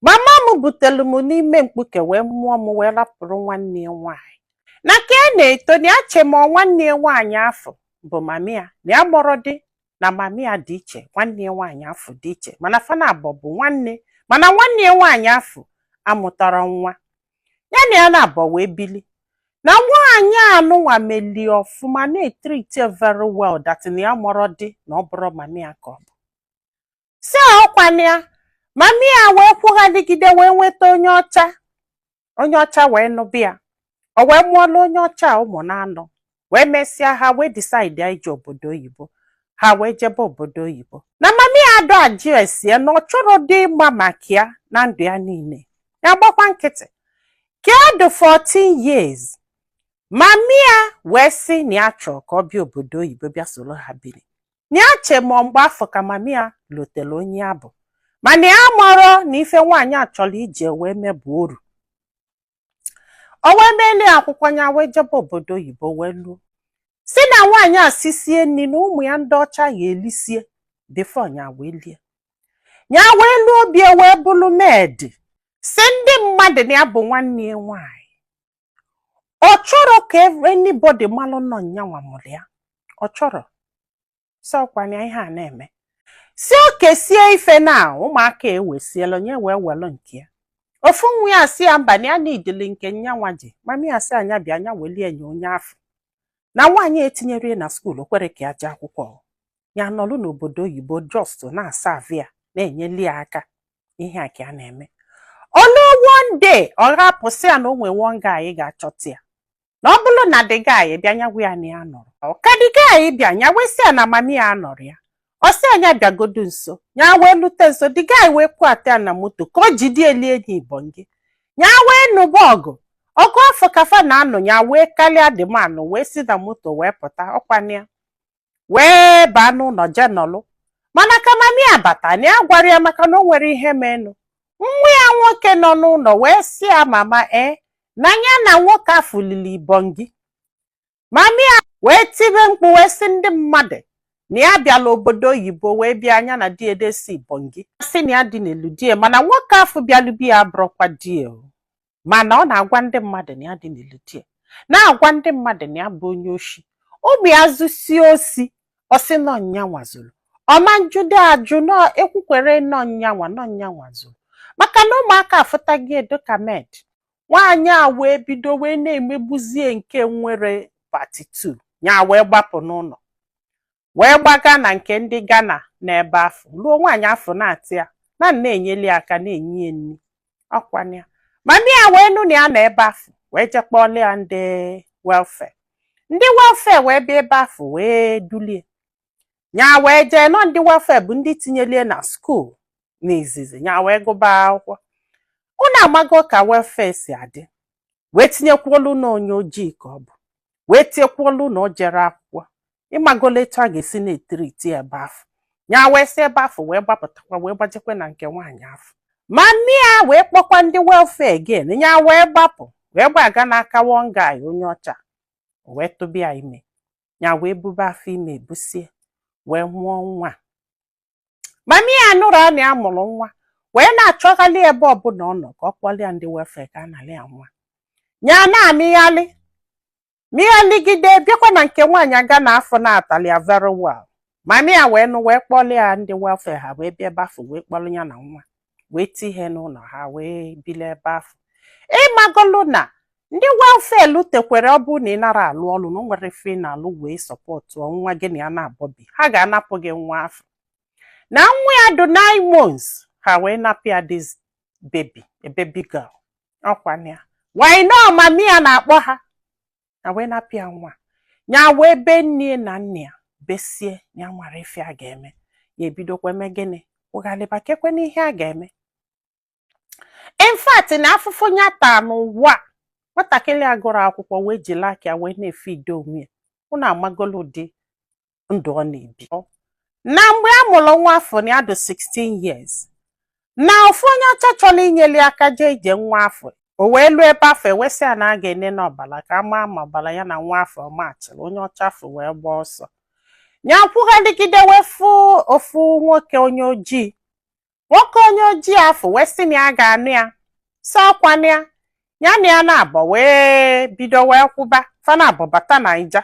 Mama m butere m n'ime mkpuke wee mụọ m, wee rapụrụ nwanne ya nwaanyị. Na ka a na-eto, na ya che ma nwanne ya nwaanyị afọ bụ mami ya, na ya mụrụ dị na mami ya dị iche, nwanne ya nwaanyị afọ dị iche, mana fana abụọ bụ nwanne. Mana nwanne ya nwaanyị afọ amụtara nwa ya na ya na-abọ wee bili. Na nwaanyị anụnwa melie ọfụma, na-etreat very well, that na ya mụrụ dị na ọ bụrụ mami ya ka ọ bụ. Si ọkwana ya, mami ya wee kwụghaligide wee nweta onye ọcha. Onye ọcha wee nụbịa ya, o wee mụọla onye ọcha ụmụ na-anọ. Wee mesịa, ha wee decide ya ije obodo oyibo. Ha wee jebe obodo oyibo. Na mami ya adọ ajụ esie na ọ chọrọ dị ịgba maka ya na ndụ ya niile. Ya gbakwa nkịtị. Ka ọ dị 14 years, mami ya wee sị na ya chọrọ ka ọ bịa obodo oyibo, bịa soro ha biri. Na ya che ma mgbe afọ ka mami ya lotere onye ya bụ, mana ya marọ na ife nwaanyị a chọrọ ije wee mee bụ oru. O wee melie akwụkwọ ya, wee jebe obodo oyibo, wee luo, si na nwaanyị a sisie nri na ụmụ ya ndị ọcha ya elisie before ya wee lie. Ya wee luo bie, wee bụrụ maid. Si ndị mmadụ na ya bụ nwanne ya nwaanyị. Ọ chọrọ ka anybody malụ nọ nyanwa mụrụ ya. Ọ chọrọ sọkwana ihe a na-eme. Si oke sie ife na ụmụaka ewesiela, onye wee welụ nke ya. Ofu nwa ya si ya mba, na ya n'idili nke nyanwa ji. Mami ya sị anya bịa, anya welie nye onye afọ. Na nwaanyị etinyere ya na school, o kwere ka ya jee akwụkwọ. Ya nọlụ n'obodo oyibo, just na-asa avia, na-enyeli ya aka. Ihe a ka a na-eme. Olu one day, ọ hapụsị ya na o nwee one guy ga-achọta ya, na ọ bụrụ na the guy bịa, nya gwa ya na ya nọrọ. Ọ ka the guy bịa, nya wee sị ya na mami ya nọrọ ya. Ọ sị anya bịagodo nso. Ya wee lute nso, the guy wee kwata ya na moto ka o jide elie enyi ibongi. Ya wee nụba ọgụ. Ọgụ afọ kafa na-anụ, ya wee kalịa the man, wee si na moto wee pụta. Ọkwana ya wee baa n'ụlọ jee nọlụ. Mana ka mami ya bata, na ya gwara ya maka na o nwere ihe menụ. Nwa ya nwoke nọ n'ụlọ wee sị ya, "Mama, ee, na ya na nwoke afọ lili ibongi." Mami ya wee tibe mkpu, wee sị ndị mmadụ na ya bịala obodo oyibo wee bịa anya na di edesi ibongi, sị na ya dị n'elu die, mana nwoke afọ bịalụ bi ya abụrụkwa die o. Mana ọ na-agwa ndị mmadụ na ya dị n'elu die, na-agwa ndị mmadụ na ya bụ onye oshi. Ụmụ ya zụsie osi, ọsị nọ nyanwa zụrụ. Ọma njude ajụ nọ ekwukwere nọ nyanwa nọ nyanwa zụrụ, maka na ụmụaka afụtaghị edo ka maid. Nwaanyị a wee bido wee na-emegbuzie nke nwere part 2. Ya wee gbapụ n'ụlọ, wee gbaga na nke ndị Ghana. N'ebe afọ ruo, nwaanyị afọ na-atị ya na na-enyeli aka, na-enye ya nri. Ọkwana ya, mami ya wee nụ na ya nọ ebe afọ, wee jekpọọla ya ndị welfare. Ndị welfare wee bịa ebe afọ, wee dulie ya, wee jee nọ. Ndị welfare bụ ndị tinyelie na school n'izizi. Ya wee gụba akwụkwọ. Unu amago ka welfare si adị. Wee tinyekwuolu na onye ojii ka ọ bụ, wee tinyekwuolu na o jere akwụkwọ. Ịmagolo etu a ga-esi na-etreat ebe afọ. Ya wee si ebe afọ wee gbapụtakwa, wee gbajekwe na nke nwaanyị afọ. Mami ya wee kpọkwa ndị welfare again. Ya wee gbapụ, wee gbaga n'aka one guy onye ọcha. O wee tụba ya ime. Ya wee bube afọ ime, ebusie, wee mụọ nwa. Mami ya nụrụ na ya mụrụ nwa, wee na-achọghalị ebe ọbụla ọ nọ ka ọ kpọlịa ya ndị welfare ka a nalị ya nwa. Ya na-amịghalị mịghalịgide, bịakwa na nke nwaanyị aga na afọ na-atalị ya very well. Mami ya wee nụ, wee kpọlịa ya ndị welfare. Ha wee bịa ebe afọ, wee kpọrọ ya na nwa, wee tie n'ụlọ ha, wee bili ebe afọ. Ịmagolu na ndị welfare lutekwere, ọ bụ na ị nara alụ ọlụ, na o nwere ife ị na-alụ wee support nwa gị na ya na-abọbi, ha ga-anapụ gị nwa afọ. Na nwa ya dị 9 months, ha wee napụ ya this baby, a baby girl. Ọkwa ya why no, mami ya na-akpọ ha, ha wee napụ ya nwa ya. Wee be nne na nna ya besie. Ya nwere ife a ga-eme, ya ebidokwa eme gịnị? Kwụghalịba kekwe n'ihe a ga-eme. In fact, na afụfụ ya taa n'ụwa, nwatakịrị a gụrụ akwụkwọ wee jiri aka ya wee na-efe ide onwe ya. Unu amagolo ụdị ndụ ọ na-ebi. Na mgbe a mụrụ nwa afọ, na ya dị 16 years, na ofu onye ọcha chọrọ inyere aka jee ije nwa afọ. O wee lụọ ebe afọ, ewesị ya na a ga-ene n'ọbara ka a maa ma ọbara ya na nwa afọ machịrị. Onye ọcha afọ wee gbaa ọsọ. Ya kwughaligide, wee fụ ofu nwoke onye ojii. Nwoke onye ojii afọ wee sị na ya ga-anụ ya. Sị ọkwanụ ya, ya na ya na-abọ wee bido wee kwụba. Fa na-abọ bata Naija.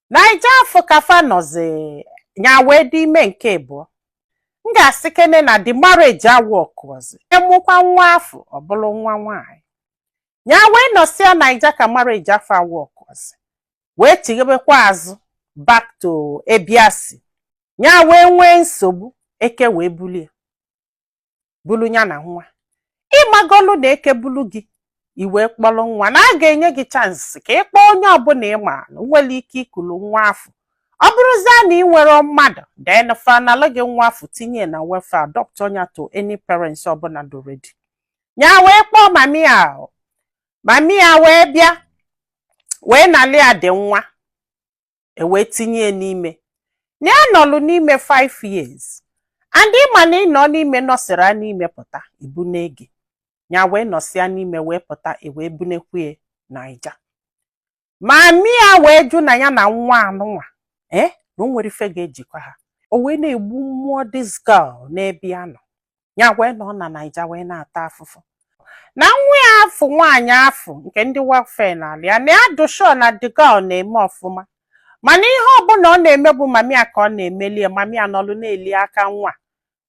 Naija afọ ka fa nọzi, ya wee dị ime nke abụọ. M ga-asị kene na the marriage awọkụọzi. Emụkwa nwa afọ, ọ bụrụ nwa nwaanyị. Ya wee nọsịa Naija ka marriage afọ awọkụọzi, wee chighebekwa azụ back to ebiasi. Ya wee nwee nsogbu, eke wee bulie bulu ya na nwa. Ịmagolu na eke bulu gị, i wee kpọrọ nwa, na a ga-enye gị chance ka ị kpọọ onye ọbụla ị maara nwere ike ikulu nwa afọ. Ọ bụrụzie na ị nwere mmadụ, then fanalụ gị nwa afọ, tinye na welfare, adopt onya to any parents ọbụla do ready. Ya wee kpọọ mami ya. Mami ya wee bịa wee nalị ya dị nwa, e wee tinye n'ime. Na ya nọlụ n'ime 5 years, and ịma na ị nọ n'ime, nọsịrị n'ime pụta, ibune gị. Ya wee nọsịa n'ime wee pụta, e wee bunekwu Naija. Mami ya wee jụ na ya na nwa anụnwa na o nwere ife ga-ejikwa ha. O wee na-egbu mmụọ this girl n'ebe ya nọ. Ya wee nọ na Naija wee na-ata afụfụ na nwa ya afụ, nwaanyị afụ nke ndị welfare n'ala ya. Na ya dị sure na the girl na-eme ọfụma, mana ihe ọbụla ọ na-eme bụ mami ya ka ọ na-emeli ya. Mami ya nọlụ na-eli aka nwa,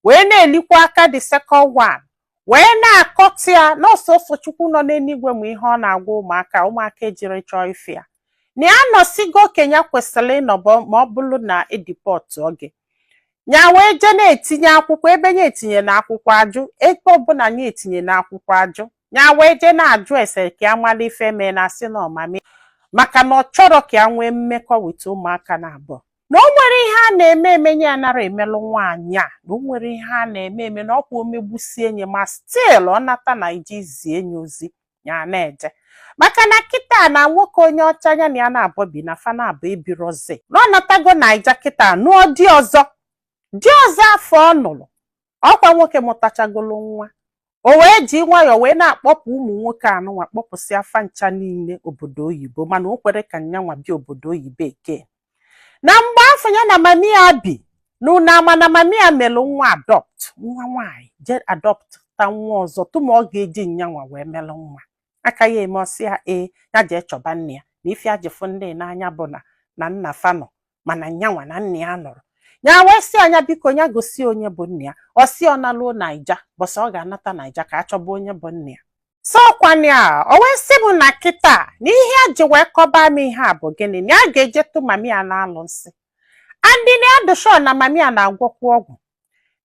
wee na-elikwa aka the second one, wee na-akọta ya n'ọsọsọ. Chukwu nọ n'eluigwe ma ihe ọ na-agwa ụmụaka. Ụmụaka ejiri chọọ ife ya na ya nọsigo okenye kwesịrị ịnọbọ. Ma ọ bụrụ na e deport gị, ya wee jee na-etinye akwụkwọ ebe ya etinye na akwụkwọ ajụ, ebe ọbụla ya etinye na akwụkwọ ajụ. Ya wee jee na-ajụ ese ka ya mara ife mee, na asị na ọmami maka na ọ chọrọ ka ya nwee mmekọ with ụmụaka na abụọ, na o nwere ihe a na-eme emenye ya nara emelụ nwaanyị a, na o nwere ihe a na-eme eme, na ọkwa omegbusie enyi ma still ọ nata Naija izie enyi ozi. Ya na-eje maka na kịta na nwoke onye ọcha ya na ya na-abọ bi na fa na-abụ ebirozi, na ọ natago Naija kịta, nụọ di ọzọ. Di ọzọ afọ ọ nụrụ, ọkwa nwoke mụtachagolo nwa. O wee ji nwayọọ wee na-akpọpụ ụmụ nwoke anụnwa, kpọpụsị afa ncha niile obodo oyibo, mana o kwere ka nyanwa bịa obodo oyibo eke. Na mgbe afọ ya na mami ya bi n'ụlọ ama, na mami ya melụ nwa adopt, nwa nwaanyị, jee adopt ta nwa ọzọ tụma ọ ga-eji nyanwa wee melụ nwa aka ya eme. Ọsị ya ee, ya jee chọba nne ya, na ife ajịfụ ndị n'anya bụ na nna fa nọ, mana nyanwa na nna ya nọrọ. Ya wee sị anya biko, ya gosi onye bụ nna ya. Ọ sị ọ naluo Naija, bọsị ọ ga-anata Naija ka a chọba onye bụ nna ya. Sọkwana ya, o wee sị m na kịta na ihe a ji wee kọba m ihe a bụ gịnị, na ya ga-eje tụ mami ya na-alụ nsị andị, na ya dị sure na mami ya na-agwọkwa ọgwụ,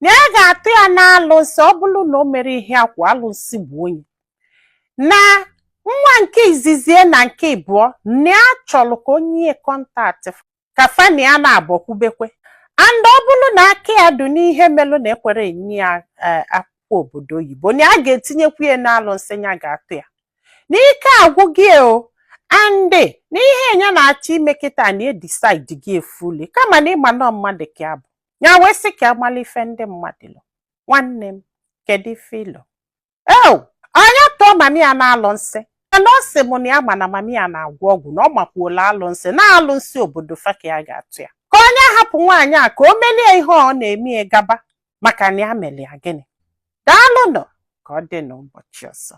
na ya ga-atụ ya na-alụ nsị. Ọ bụrụ na o mere ihe akwa alụnsị bụ onye na nwa nke izizie na nke ịbụọ, na ya chọrọ ka onye contact ka fani ya na-abọkwubekwe. And ọ bụrụ na aka ya dị n'ihe melụ na ekwere enye ya akwụkwọ obodo oyibo, na a ga-etinyekwu ya n'alụ nsị ya ga-atụ ya n'ike agwụ gị o. And na ihe ya na-achọ ime kịta na e decide gị efuli, kama na ịma nọ mmadụ ka ya bụ. Ya wee sị ka amala ife ndị mmadụ lụ. Nwanne m, kedu ife ịlụ eo? Onye tụọ mami ya na-alụ nsị, mana ọ sị m na ya ma na mami ya na-agwọ ọgwụ, na ọ makwuola alụ nsị na alụ nsị obodo fa ka ya ga-atụ ya, ka onye hapụ nwaanyị a ka o melie ihe ọ na-eme ya gaba, maka na ya mere ya gịnị. Daalụnụ, ka ọ dị n'ụbọchị ọzọ.